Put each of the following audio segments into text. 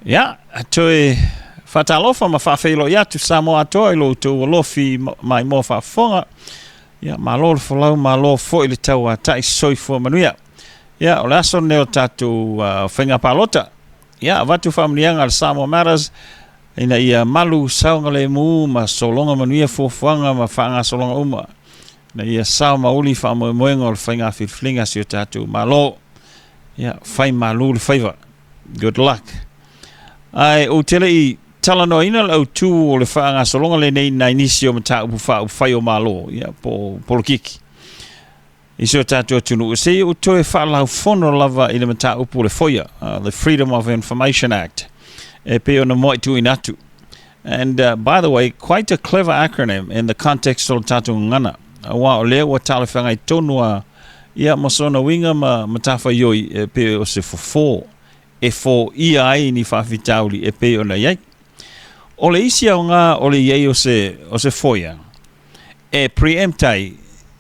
Ia, toe faatalofa ma faafeiloai atu Samoa atoa i lo outou alofi maimoa faafofoga. Ia, malo le folau, malo foi le tauatai, soifua manuia. Ia, o le aso lenei o tatou faiga palota. Ia, avatu faamanuiaga a le Samoa Matters ina ia malu saogalemu ma sologa manuia fuafuaga ma faagasologa uma, ina ia sao ma uli faamoemoega o le faiga filifiliga a si o tatou Malo. Ia, fai malu le faiva. Good luck. Ae ou te le i talanoaina le autu o le faagasologa lenei nai nisi o mataupu faaupufai o Malo, ia, po o polokiki i si o tatou atunuu, se i ou toe faalaufono lava i le mataupu o le FOIA, the Freedom of Information Act, e pei ona muai tuuina atu. And by the way, quite a clever acronym in the context o le tatou gagana, aua o lea ua talafeagai tonu a ia ma sona uiga ma matafaioi e pei o se fofo e foia ai ni faafitauli e pei ona i ai. O le isi aoga o le i ai o se, o se FOIA, e preempt ai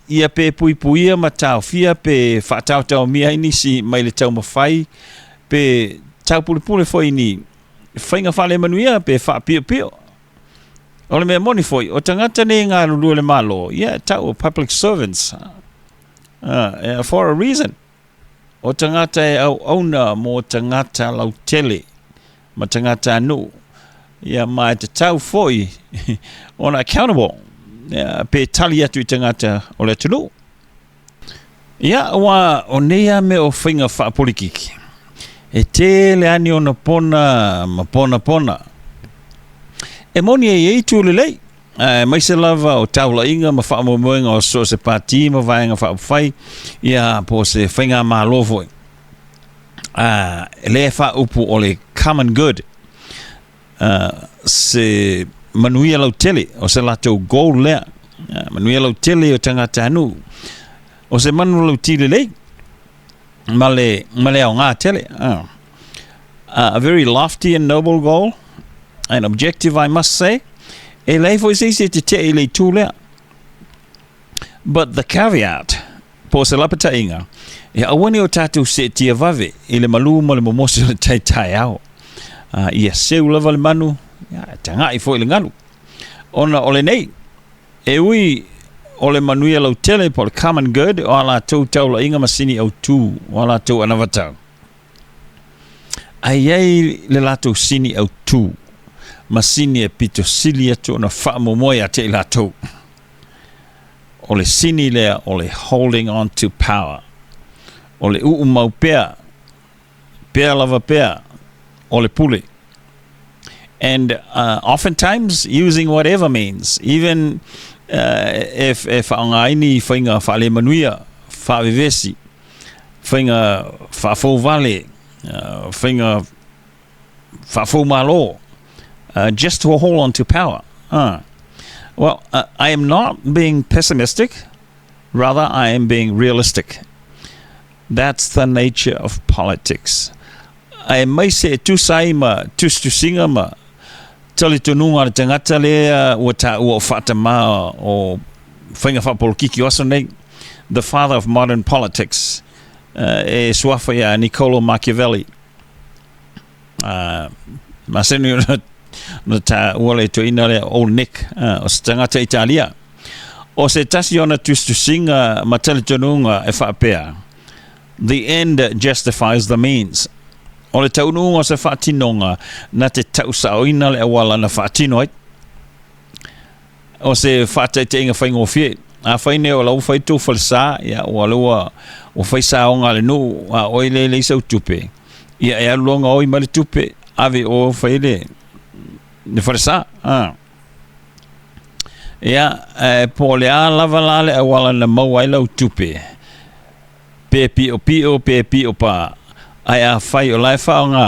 ia pe puipuia ma taofia pe faataotaomia ai nisi mai le taumafai pe taupulepule foi i ni faiga faalemanuia pe faapiopio. O le mea moni foi, o tagata nei e galulue i le Malo, ia e tau o public servants for a reason. O tagata e auauna mo tagata lautele ma tagatanuu, ia ma e tatau foi ona accountable, ia, pe tali atu i tagata o le atunuu. Ia, aua o nei lava mea o faiga faapolikiki, e tele lava ni ona pona ma ponapona. E moni e i ai itu lelei, aemaise lava o taulaiga ma faamoemoega o so o se pati ma vaega faaupufai, ia po o se faigamalo foi, lea e faaupu o le common good, se manuia lautele, o se latou goal lea, manuia lautele o tagatanuu, o se manu lauti lelei ma le, ma le aoga tele. A very lofty and noble goal and objective, I must say. E leai foi se isi e tetee i le itu lea. But the caveat, po o se lapataiga, e aua ne i o tatou seetia vave i le malū ma le momosi o le tai taeao. Ia seu lava le manu, ia, e tagai foi i le galu. Ona o lenei, e ui o le manuia lautele po o le common good o a latou taulaiga ma sini autū o a latou anavatau, ae i ai le latou sini autū ma sini e pito sili atu ona faamoemoe ia te i latou. O le sini lea o le holding on to power, o le uumau pea, pea lava pea o le pule. And oftentimes using whatever means, even if e faaaoga ai ni faiga faalemanuia, faavevesi, faiga faafouvale, faiga faafoumalo, just to hold on to power. Well, I am not being pessimistic, rather I am being realistic. That's the nature of politics. Aemaise e tusa ai ma tusitusiga ma talitonuga a le tagata lea ua taua o faatamā o faiga faapolokiki o aso nei, the father of modern politics, e suafa iā Niccolo Machiavelli. Masani ona taua le toeaina lea Old Nick, o se tagata Italia. O se tasi ona tusitusiga ma talitonuga e faapea, The end justifies the means. O le taunuuga o se faatinoga na te tausaoina le auala na faatino ai. O se faataitaiga faigofie, afai nei o la ua fai tou falesa, ia ua lea ua ua fai saoga a le nuu, a o oe lea e leai sau tupe, ia e alu loa gaoi mai le tupe, ave i o fai le le falesa. A. Ia, e po o le a lava la le auala na maua ai lau tupe, pe piopio pe piopa, ae afai o la e faaaoga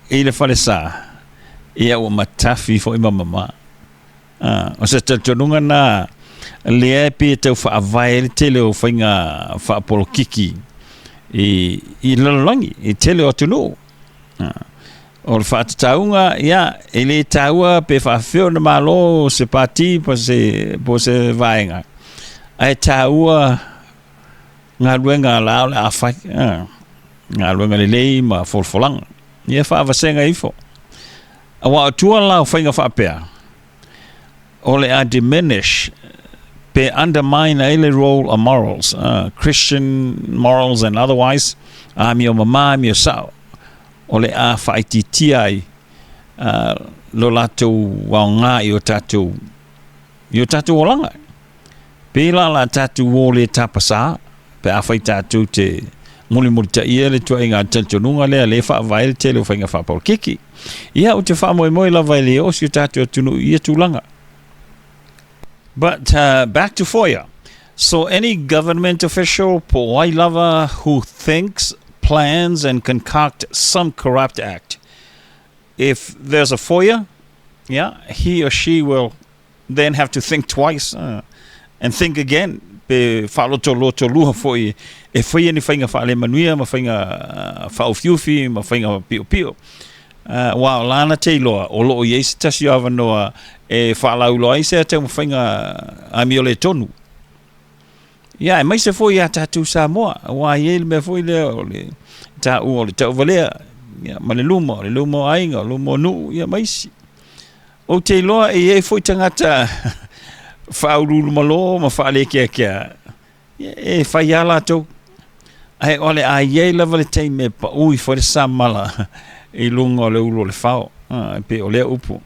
i le falesa, ia ua matafi foi ma mama. A, o se talitonuga na lea e pei e tau faavae ai le tele o faiga faapolokiki i, i le lalolagi, i tele o atunuu. A, o le faatatauga, ia, e le taua pe faafefea ona malo se pati po se, po se vaega, ae taua galuega a la o le a fai, a, galuega lelei ma folafolaga. Ia faavasega ifo. Aua o tua la o faiga faapea, o le a diminish pe undermine ai le role o morals, Christian morals and otherwise, amio mama, amio sao, o le a faaitiitia ai lo latou aoga i o tatou i o tatou olaga. Pēlā la tatou o le tapasā, pe afai tatou te mulimulitaia le tuaiga talitonuga lea le faavae le tele o faiga faapolokiki. Ia, ou te faamoemoe lava e le oo si o tatou atunuu i ia tulaga. But back to FOIA. So any government official po o ai lava who thinks, plans and concoct some corrupt act, if there's a FOIA, yeah, he or she will then have to think twice and think again pe faalotolotolua foi e faia ni faiga faalemanuia ma faiga faaufiufi ma faiga piopio. Aua o lana te iloa o loo i ai se tasi o avanoa e faalauiloa ai se taumafaiga amioletonu. Ia, aemaise foi iā tatou Samoa, aua e i ai le mea foi lea o le taua o le tauvalea, ia, ma le luma, o le luma o aiga, o le luma o nuu, ia, ma isi. Ou te iloa e i ai foi tagata faauluulumalo ma faalekeakea, ia, e fai lava latou. Ae o le a i ai lava le taimi e pau ifo ai le samala i luga o le ulu o le fao, e pei o lea upu.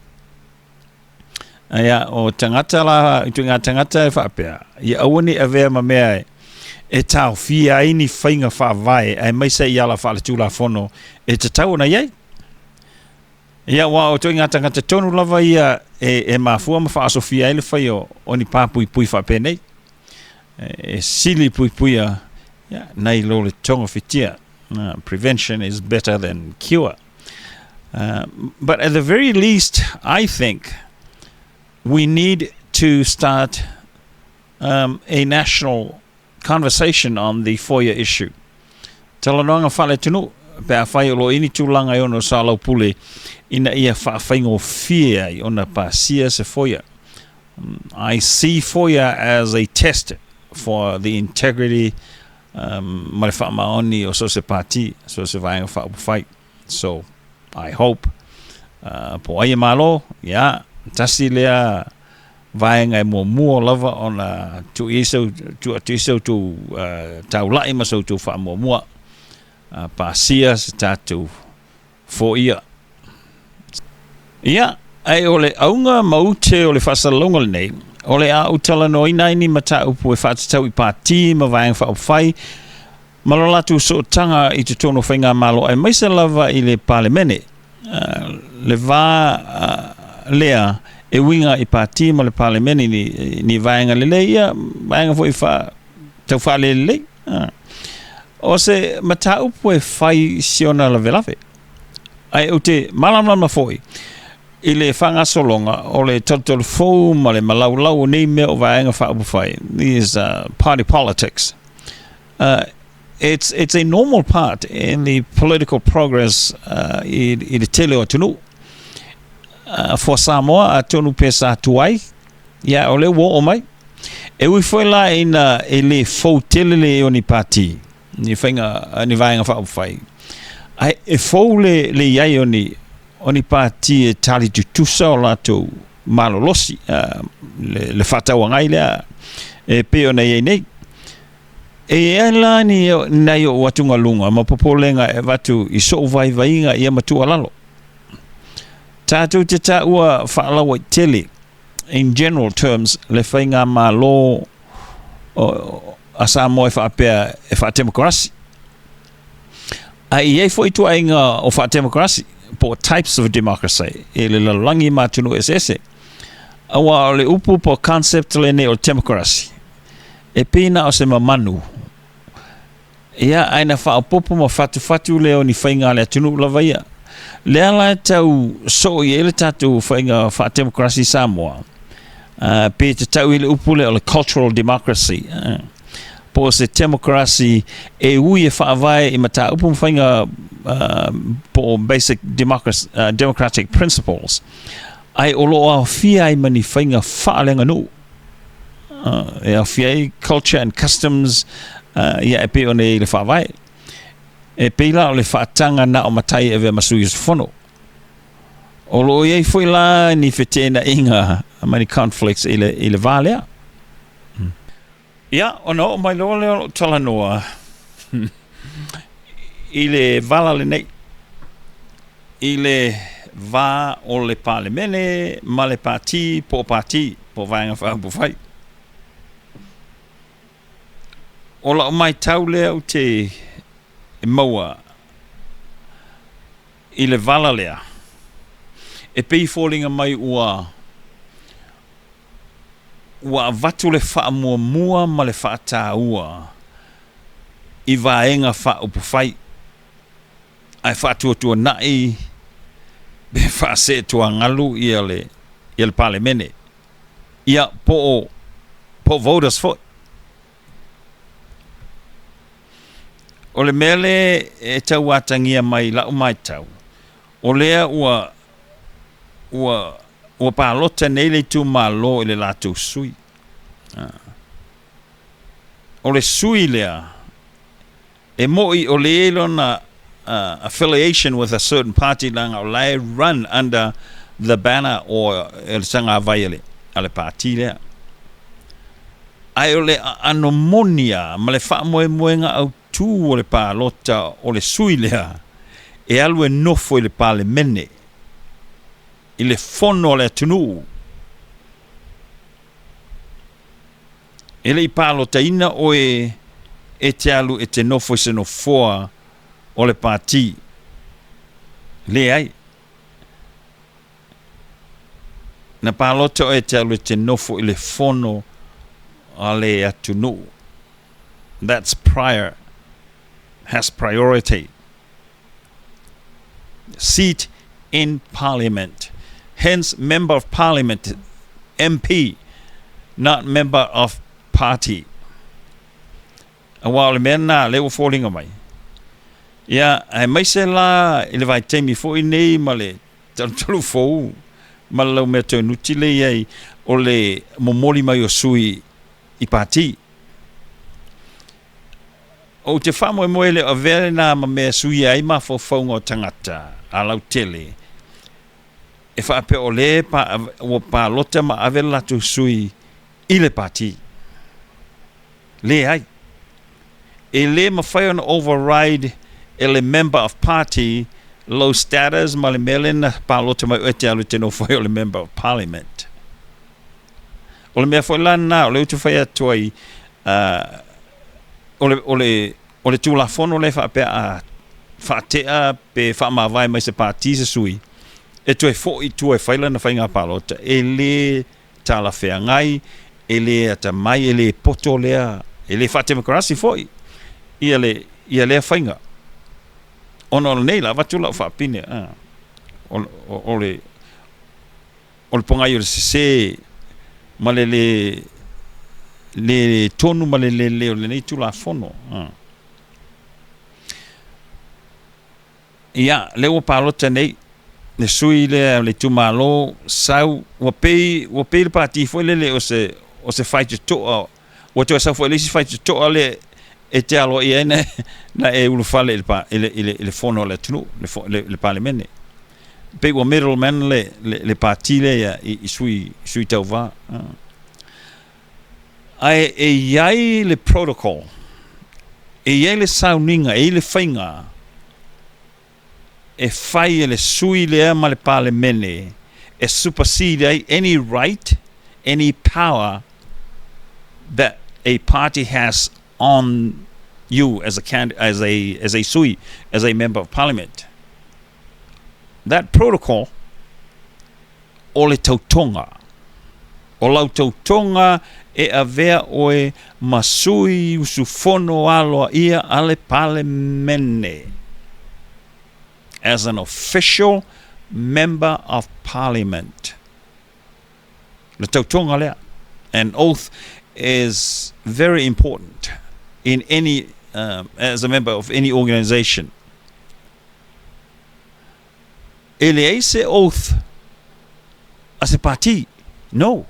Ia, o tagata la, ituaiga tagata e faapea, ia aua ne i avea ma mea e taofia ai ni faiga faavae aemaise i ala faaletulafono e tatau ona i ai. Ia, aua o ituaiga tagata tonu lava ia e mafua ma faasofia ai le fai o ni pā puipui faapenei. E sili puipuia ia, nai lo le togafitia. Prevention is better than cure. But at the very least, I think we need to start a national conversation on the FOIA issue. Talanoaga faale-atunuu, pe afai o lo o i ai ni tulaga e ono soalaupule ina ia faafaigofie ai ona pasia se FOIA. I see FOIA as a test for the integrity ma le faamaoni o so o se pati, so o se vaega faaupufai. So, I hope, po o ai e malo, ia, tasi lea vaega e muamua lava ona tuu i ai sa tuu atu i ai sa outou taulai ma sa outou faamuamua, pasia se tatou FOIA. Ia, ae o le auga ma ute o le faasalalauga lenei, o le a ou talanoaina ai ni mataupu e faatatau i pati ma vaega faaupufai ma lo latou sootaga i totonu o faigamalo aemaise lava i le Palemene. Le va lea e uiga i pati ma le Palemene ni, ni vaega lelei ia, vaega foi faa, tau faalelelei. O se mataupu e fai si ona lavelave. Ae ou te malamalama foi i le faagasologa o le talutalu fou ma le malaulau o nei mea o vaega faaupufai, these party politics. It's a normal part in the political progress i le tele o atunuu. For Samoa, atonu pe sa tuai, ia o lea ua oo mai. E ui foi la ina e le fou tele le o ni pati, ni faiga, ni vaega faaupufai, ae e fou le i ai o ni pati e tali tutusa o latou malolosi, le faatauagai lea e pei ona i ai nei. E i ai la ni nai ou atugaluga ma popolega e avatu i so'u vaivaiga ia ma tuualalo. Tatou te taua faalauaitele, in general terms, le faigamalo a Samoa e faapea e faatemokarasi. Ae i ai foi ituaiga o faatemokarasi, po o types of democracy, i le lalolagi ma atunuu eseese. Aua o le upu po o concept lenei o le temokarasi, e pei na o se mamanu, ia, ae na faaopoopo ma fatufatu lea o ni faiga a le atunuu lava ia. Lea la e tau soo i ai le tatou faiga faatemokarasi i Samoa, pe tatau i le upu lea o le cultural democracy, po o se temokarasi e ui e faavae i mataupu ma faiga po o basic democracy, democratic principles, ae o lo o aofia ai ma ni faiga faaleaganuu. E aofia ai culture and customs, ia e pei ona i ai le faavae. E pei la o le faataga na o matai e avea ma sui usufono. O lo o i ai foi la ni feteenaiga ma ni conflicts i le, i le va lea. Ia, ona oo mai loa lea o lou talanoa i le vala lenei, i le va o le Palemene ma le Pati po o Pati po o Vaega Faaupufai. O lau matau lea ou te maua i le vala lea, e pei e foliga mai ua ua avatu le faamuamua ma le faataua i Vaega Faaupufai ae faatuatuanai pe faaseetuagalu ia le ia le Palemene, ia po o po o voters foi. O le mea lea e tau atagia mai i lau matau, o lea ua ua ua palota nei le itumalo i le latou sui. O le sui lea, e mo'i o lea e i ai lona affiliation with a certain party leaga o la e run under the banner or le sagavai a le a le pati lea. Ae o le aano moni lava ma le faamoemoega autu o le palota o le sui lea e alu e nofo i le Palemene, i le fono a le atunuu. E le i palotaina oe e te alu e te nofo i se nofoa o le pati. Leai. Na palota oe e te alu e te nofo i le fono a le atunuu. That's prior, has priority. Seat in Parliament. Hence Member of Parliament, MP, not Member of Party. Aua o le mea lena lea ua foliga mai. Ia, aemaise la i le vaitaimi foi nei ma le talutalu fou ma le laumea toenuti lea i ai o le momoli mai o sui i pati. Ou te faamoemoe e le o avea lena ma mea e suia ai mafaufauga o tagata a lautele e faapea o lea ua palota ma ave le latou sui i le pati. Leai. E le mafai ona override e le member of party lou status ma le mea lea na palota mai oe e te alu e te nofo ai o le member of parliament. O le mea foi la lena o lea ou te fai atu ai, o le, o le, o le Tulafono lea e faapea a faatea pe faamavae mai se pati se sui, e toe foi i tua e fai lana faiga palota, e le talafeagai, e le atamai, e le poto lea, e le faatemokarasi foi ia le, ia lea faiga. Ona o lenei la, avatu lau faapine, o, o, o le, o le pogai o le sese ma le lē lē tonu ma le lē lelei o lenei Tulafono. Ia, lea ua palota nei le sui lea o le itumalo sau, ua pei ua pei le pati foi lele o se o se faitotoa, ua toe sau foi le isi faitotoa lea e te aloaia ai na na e ulufale i le i le i le i le fono a le atunuu, le le Palemene. Pei ua middleman le le le pati lea i i sui sui tauva. Ae e i ai le protocol, e i ai le sauniga, e i ai le faiga e fai e le sui lea ma le Palemene e supersede ai any right, any power that a party has on you as a, as a, as a sui, as a member of parliament. That protocol o le tautoga. O lau tautoga e avea oe ma sui usufono aloaia a le Palemene, as an official member of parliament. Le tautoga lea. An oath is very important in any, as a member of any organisation. E leai se oath a se pati. No.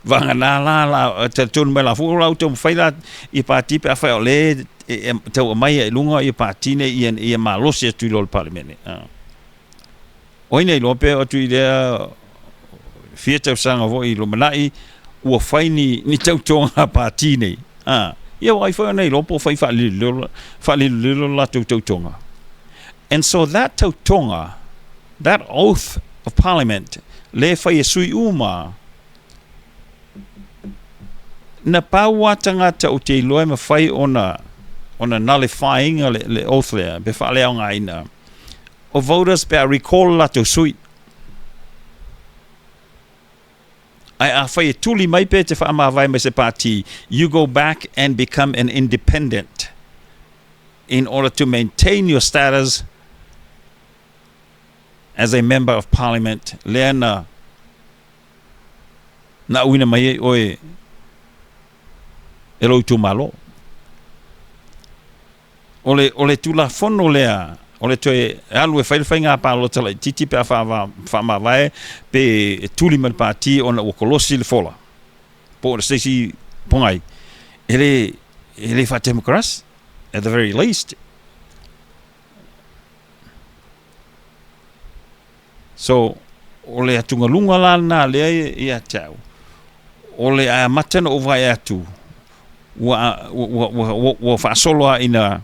Vagana la la talitonu mai la foi o la outou mafai la ia pati pe afai o le e tau aumai ai i luga ia pati nei ia ia malosi atu i lo le Palemene. O ai na iloa pe oo atu i lea fia tausaga foi i lumanai ua fai ni, ni tautoga a pati nei. A, ia ua ai foi ona iloa po o fai faalilolilo, faalilolilo le latou tautoga. And so that tautoga, that oath of parliament, lea e fai e sui uma, na pau lava tagata ou te iloa e mafai ona ona nullify ina le, le oath lea, pe faaleaogaina, o voters pe a recall le latou sui. Ae afai e tuli mai pe te faamavae mai se pati, you go back and become an independent in order to maintain your status as a member of parliament lea na na auina mai ai oe e lou itumalo. O le, o le Tulafono lea, o le toe alu e fai le faiga palota laitiiti pe a faamavae pe e tuli mai le pati ona ua kolosi le fola, po o se isi pogai, e le, e le faatemokarasi, at the very least. So, o le atugaluga la lena lea ia te au, o le amata ona ou vaai atu, ua, ua, ua, ua, ua faasolo lava ina,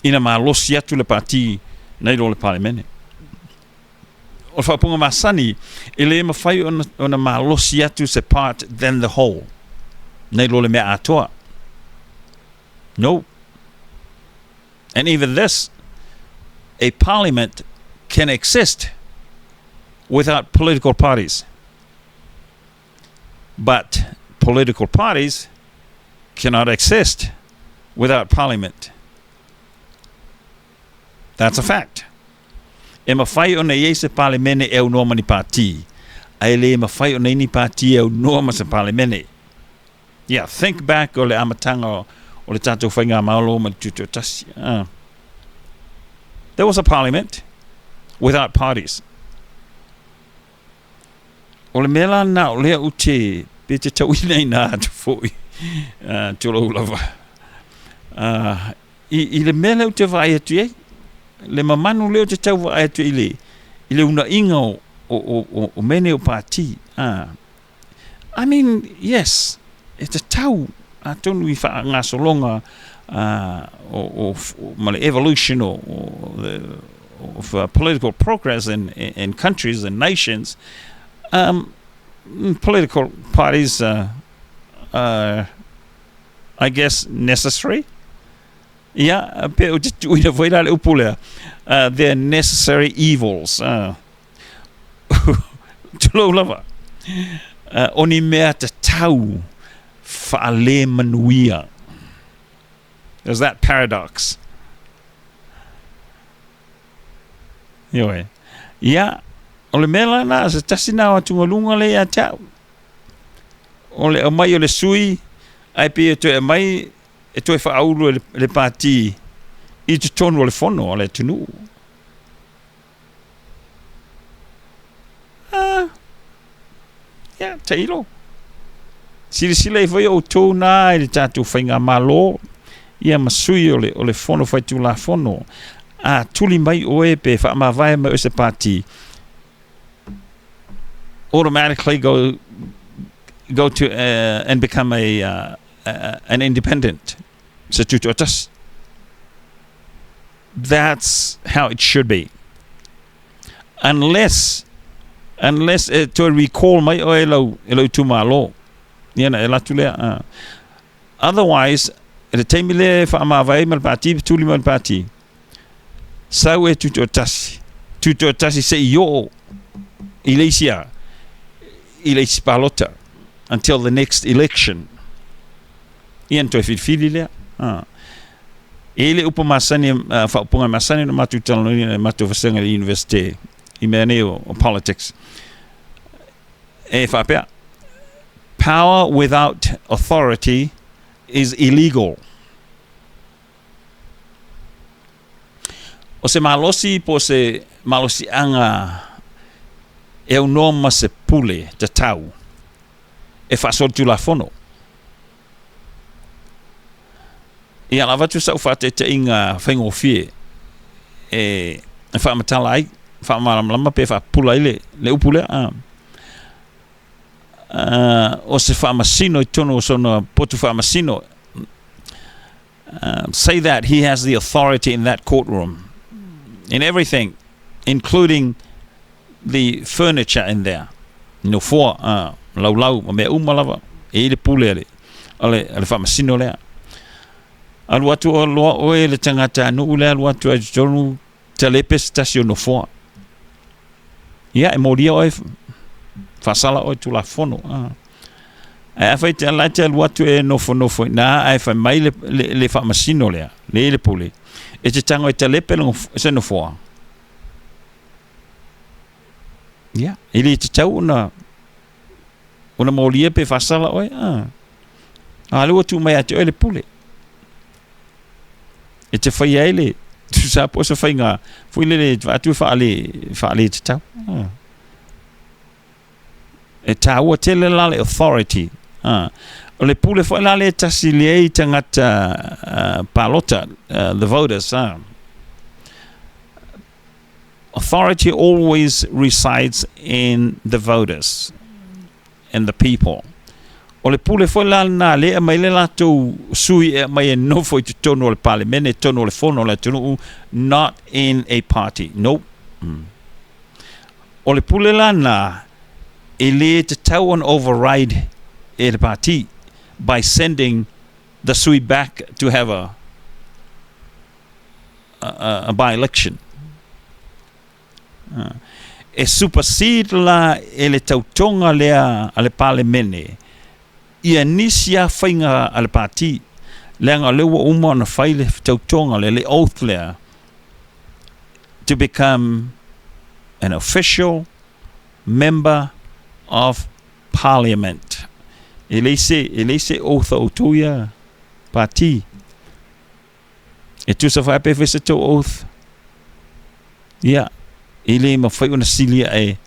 ina malosi atu le pati nai lo le Palemene. O le faaupuga masani, e le mafai ona, ona malosi atu se part than the whole, nai lo le mea atoa. No. And even this, a parliament can exist without political parties. But political parties cannot exist without parliament. That's a fact. E mawhai ona i ai se palemene e aunoa ma ni pāti, a e le mawhai ona i ni pāti e aunoa ma se palemene. Yeah, think back o le amataga o le tatou faigamalo ma le Tutoatasi. There was a parliament without parties. O le mea la na o lea ou te, pe te tauinaina atu foi, tulou lava. I, i le mea lea ou te vaai atu i ai, le mamanu lea ou te tau vaai atu i le, i le unaiga o, o, o, o, o mea nei o pati. I mean, yes, e tatau atonu i faagasologa o, o, ma le evolution o, o the, of political progress in, in countries and nations, political parties are, I guess, necessary. Ia, pe ou te tuuina foi la le upu lea, they're necessary evils. Tulou lava. O ni mea tatau faalemanuia. There's that paradox. Ioe. Ia, o le mea la na, se tasi na o atugaluga lea ia te au. O le aumai o le sui, ae pei e toe aumai e toe faaulu e le, le pati i totonu o le fono a le atunuu. Ah, ia, tailo. Silasila ifo ai outou na i le tatou faigamalo, ia ma sui o le, o le fono faitulafono. A tuli mai oe pe faamavae mai oe se pati, automatically go go to and become a an independent, se tutoatasi. That's how it should be. Unless, unless e toe recall mai oe e lau, e lau itumalo. Ia na e alu atu lea. Otherwise, i le taimi lea e faamavae ai ma le pati, tuli mai le pati, sau e tutoatasi, tutoatasi seia oo i le isi a, i le isi palota, until the next election. Ia na toe filifili lea. E i ai le upu masani, faaupuga masani na matou talanoaina e matou vasega i le Universite i mea nei o, o politics. E faapea, power without authority is illegal. O se malosi po o se malosiaga e aunoa ma se pule tatau e faasolitulafono. Ia, o le a avatu sau faataitaiga faigofie e faamatala ai, faamalamalama pe faapupula ai le, le upu lea. A. O se faamasino i totonu o sona potu faamasino. Say that he has the authority in that courtroom, in everything, including the furniture in there. Nofoa, laulau, ma mea uma lava, e i ai le pule a le, a le, a le faamasino lea. Alu atu loa oe le tagatanuu lea alu atu ai i totonu, talepe se tasi o nofoa. Ia, e molia oe, faasala oe Tulafono. Ae afai te la e te alu atu e nofonofo i ina ae fai mai le, le, le faamasino lea, le i le pule, e te tago e talepe le se nofoa. Ia, e le tatau ona ona molia pe faasala oe. A, a lea ua tuu mai ia te oe le pule. E te faia ai le tusa po o se faiga foi lele e vaai atu e faale faaletatau. E taua tele la le authority. O le pule foi la lea e tasi lea i tagata palota, the voters. Authority always resides in the voters and the people. O le pule foi la lena lea e aumai le latou sui e aumai e nofo i totonu o le Palemene, totonu o le fono o le atunuu, not in a party. Nope. O le pule la lena e le tatau ona override e le pati by sending the sui back to have a a, a by-election. E supersede la e le tautoga lea a le Palemene ia nisi lava faiga a le Pati, leaga o lea ua uma ona fai le tautoga lea, le oath lea, to become an official member of parliament. E leai se, e leai se oath a outou ia Pati. E tusa foi pe fai se tou oath. Ia, e le mafai ona sili ae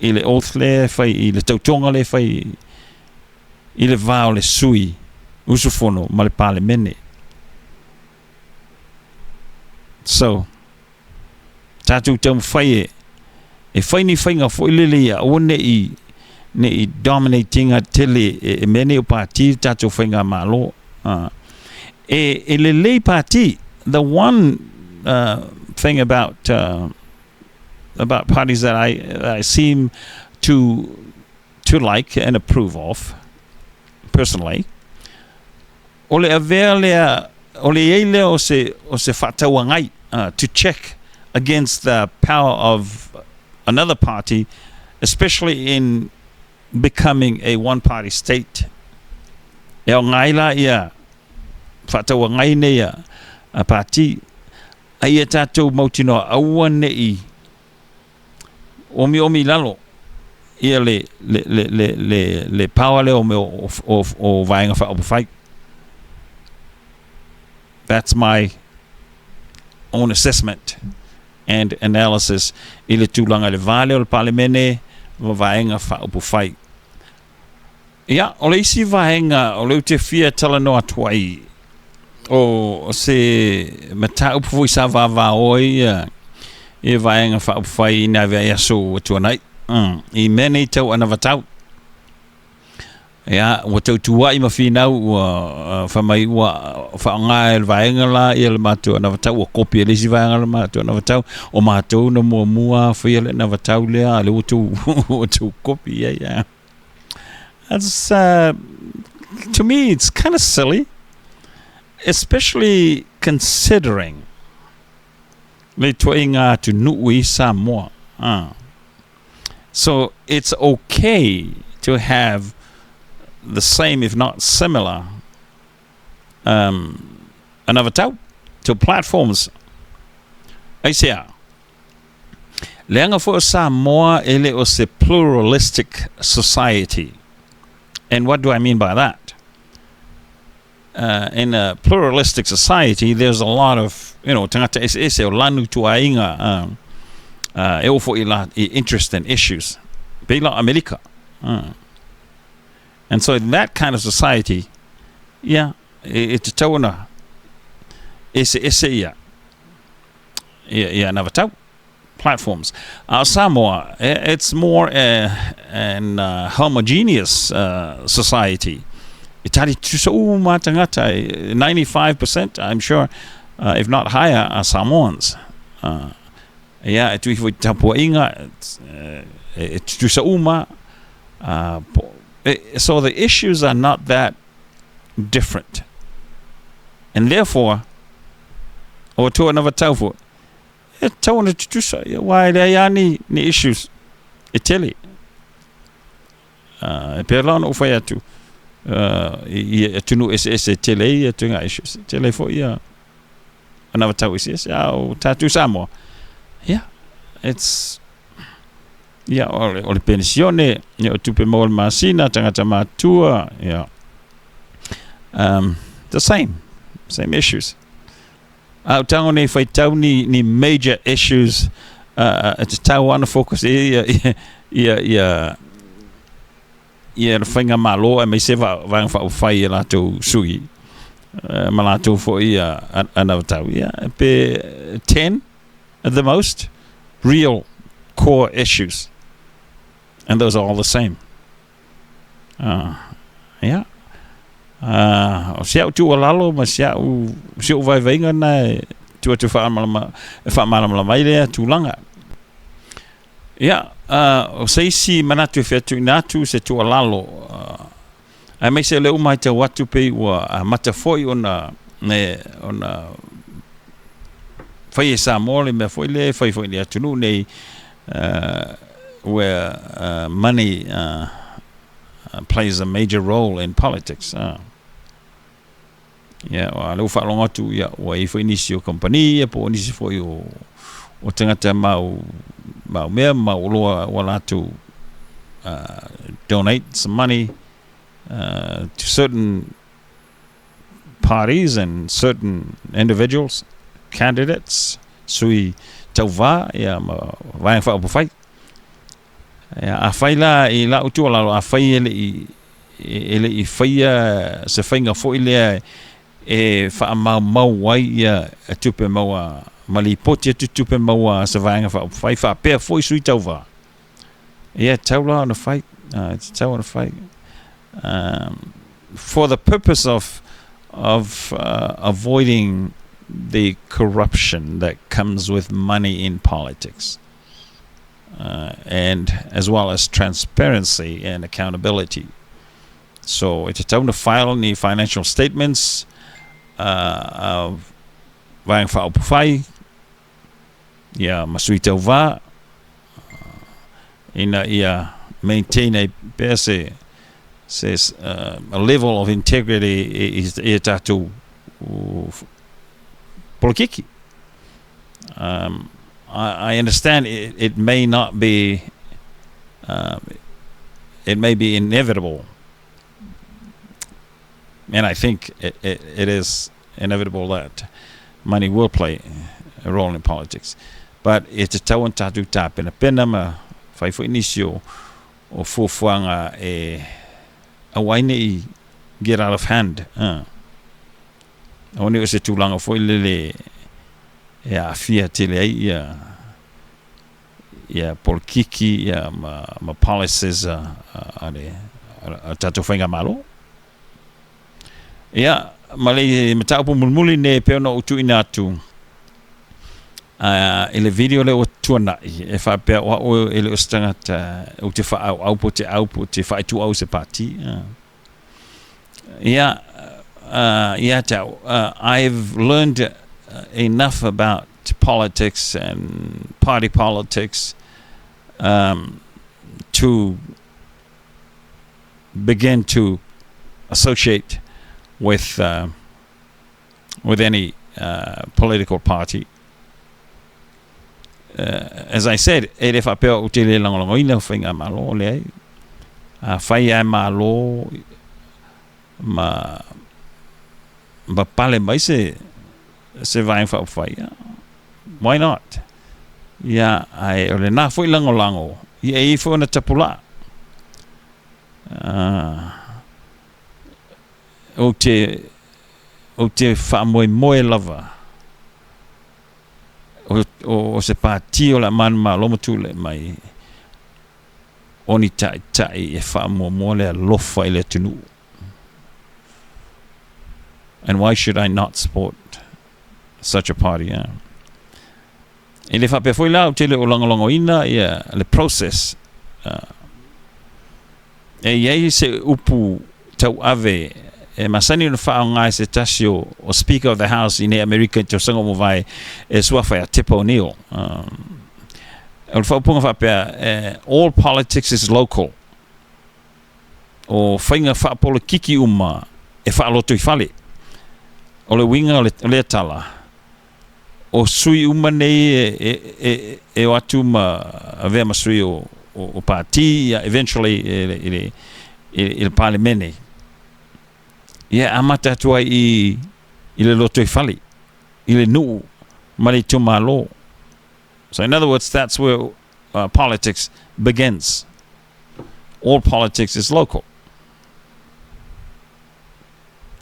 i le oath lea e fai i le tautoga lea e fai i le va o le sui usufono ma le Palemene. So, tatou taumafai e e fai ni faiga foi lele ia aua ne i ne i dominate ina tele e, e mea nei o pati le tatou faigamalo. E, e lelei pati. The one thing about about parties that I, that I seem to to like and approve of personally, o le avea lea, o le i ai lea o se, o se faatauagai, to check against the power of another party, especially in becoming a one party state. E aoga ai la ia faatauagai nei a, a pati, a ia tatou mautinoa aua ne i omiomi i lalo ia le, le, le, le, le, le power lea o mea o, o, o Vaega Faaupufai. That's my own assessment and analysis i le tulaga i le va lea o le Palemene ma Vaega Faaupufai. Ia, o le isi vaega o lea ou te fia talanoa atu ai, o se mataupu foi sa vavao ai ia, ia Vaega Faaupufai i nai vaiaso ua tuanai, i mea nei tau anavatau. Ia, ua tautua'i ma finau ua fai mai ua faaaoga e le vaega la ia le matou anavatau, ua kopi e le isi vaega le matou anavatau, o matou na muamua faia le anavatau lea, a o lea ua tou, ua tou kopi i ai. Ia. That's, to me, it's kind of silly, especially considering le ituaiga atunuu i Samoa. So it's okay to have the same, if not similar, anavatau to platforms. Aisea? Leaga foi o Samoa e le o se pluralistic society. And what do I mean by that? In a pluralistic society, there's a lot of, you know, tagata eseese o lanu tuaiga e oo foi i la i interest and issues. Pei la o Amerika. And so in that kind of society, ia, e, e tatau ona eseese ia. Ia anavatau platforms. A o Samoa, it's more an homogeneous society. E tali tutusa uma tagata, 95%, I'm sure, if not higher, are Samoans. Ia, e tui foi te tapuaiga, e tutusa uma. So the issues are not that different. And therefore, o tua anavatau foi, e tatau ona tutusa, ia, aua e leai lava ni issues e tele. E pei la ona ou fai atu, i atunuu eseese e tele ai ia ituaiga issues, e tele ai foi ia anavatau eseese, a o tatou Samoa, ia, it's, ia, o le penisione, ia, o tupe maua i le masina, tagata matutua, ia, the same, same issues. A o tago nei faitau ni, ni major issues e tatau ana focus i ia, ia, ia, ia le faigamalo aemaise vaega faaupufai i a latou sui ma latou foi ia anavatau, ia, pe 10 at the most real core issues and those are all the same. Ia, o si au tuualalo ma si au, si ou vaivaiga na e tuu atu e faamalamalama ai lea tulaga. Ia, o se isi manatu e fia tuuina atu se tuualalo, aemaise o lea ua matau atu pei ua amata foi ona, ona fai e Samoa le mea foi lea e fai foi i le atunuu nei, where money plays a major role in politics. Ia, a o lea ua faalogo atu, ia, ua i ai foi nisi o kamupani ia po o nisi foi o tagata mau, mau mea, mau oloa ua latou donate some money to certain parties and certain individuals, candidates, sui tauva, ia, ma vaega faaupufai. Ia, afai la i lau tuualalo, afai e le i faia se faiga foi lea e faamaumau ai ia tupe maua ma lipoti atu tupe maua a se vaega faaupufai faapea foi sui tauva, ia, e tatau la ona fai, e tatau ona fai for the purpose of avoiding the corruption that comes with money in politics. And as well as transparency and accountability. So e tatau ona file ni financial statements of vaega faaupufai, ia, ma sui tauva, ina ia maintain ai pea se a level of integrity i a tatou polokiki. I understand it may not be, it may be inevitable, and I think it is inevitable that money will play a role in politics. But e tatau ona tatou tapenapena ma fai foi nisi o fuafuaga e aua ai ne i get out of hand. Aua ne i o se tulaga foi lele e aafia tele ai ia polokiki ia ma policies a tatou faigamalo. Ia, ma le mataupu mulimuli nei pei ona ou tuuina atu i le video lea ua tuanai, e faapea o au e le o se tagata ou te faaauau po o te au po o te faaituau i se pati. Ia, ia te au, I've learned enough about politics and party politics to begin to associate with any political party. As I said, e le faapea ou te le lagolagoina faigamalo, leai. Afai ae malo ma pale mai se vaega faaupufai, ia, why not? Ia, ae o lena foi lagolago, ia e i ai foi ona tapulaa. Ou te faamoemoe lava. o se pati o le a manumalo ma tulai mai, o ni taitai e faamuamua le alofa i le atunuu. And why should I not support such a party? Yeah. E le faapea foi la ou te le o lagolagoina ia le process. E i ai se upu tauave e masani ona faaaoga e se tasi o, o Speaker of the House i nei Amerika i tausaga ua mavae e suafa ia Tip O'Neill. O le faaupuga faapea, all politics is local. O faiga faapolokiki uma e faalotoifale. O le uiga o lea tala, o sui uma nei e o atu ma avea ma sui o pati, ia, eventually i le Palemene. Ia, e amata atu ai i le lotoifale, i le nuu ma le itumalo. So in other words, that's where politics begins. All politics is local.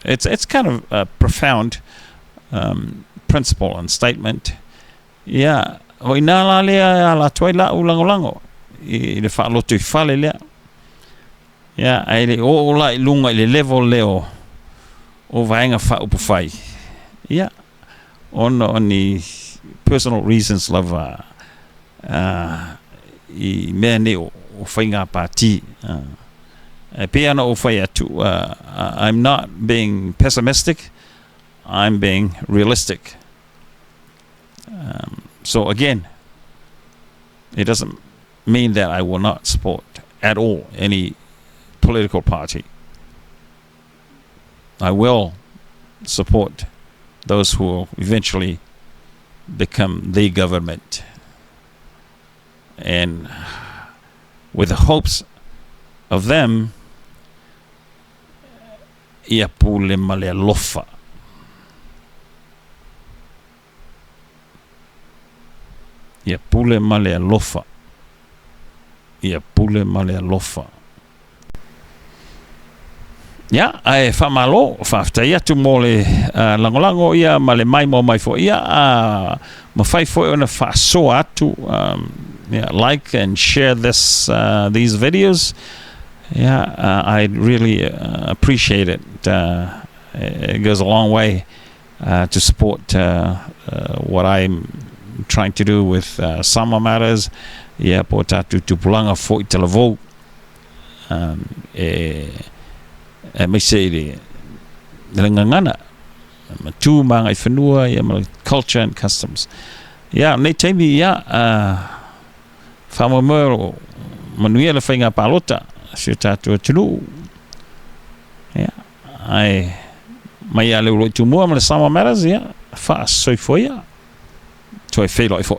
It's kind of a profound principle and statement. Ia, o i nā la lea e ala atu ai la'u lagolago i le faalotoifale lea. Ia, ae le i oo la i luga i le level lea o vaega faaupufai. Ia, ona o ni personal reasons lava i mea nei o faiga pati. E pei ona ou fai atu, I'm not being pessimistic, I'm being realistic. So again, it doesn't mean that I will not support at all any political party. I will support those who will eventually become the government. And with the hopes of them, ia pule ma le alofa. Ia pule ma le alofa. Ia pule ma le alofa. Ia, ae faamalo, faafetai atu mo le lagolago ia ma le maimoa mai foi. Ia, a mafai foi ona faasoa atu, yeah, like and share this these videos. Yeah, I really appreciate it. It goes a long way to support what I'm trying to do with Samoa Matters, ia, po o tatou tupulaga foi talavou, e aemaise i le gagana ma tu ma agaifanua, ia, ma culture and customs. Ia, nei taimi, ia, faamoemoe o manuia le faiga palota a si o tatou atunuu. Ia, ae mai ia Leuluai Tumua ma le Samoa Matters, ia, faasoifua ia, toe feiloai foi.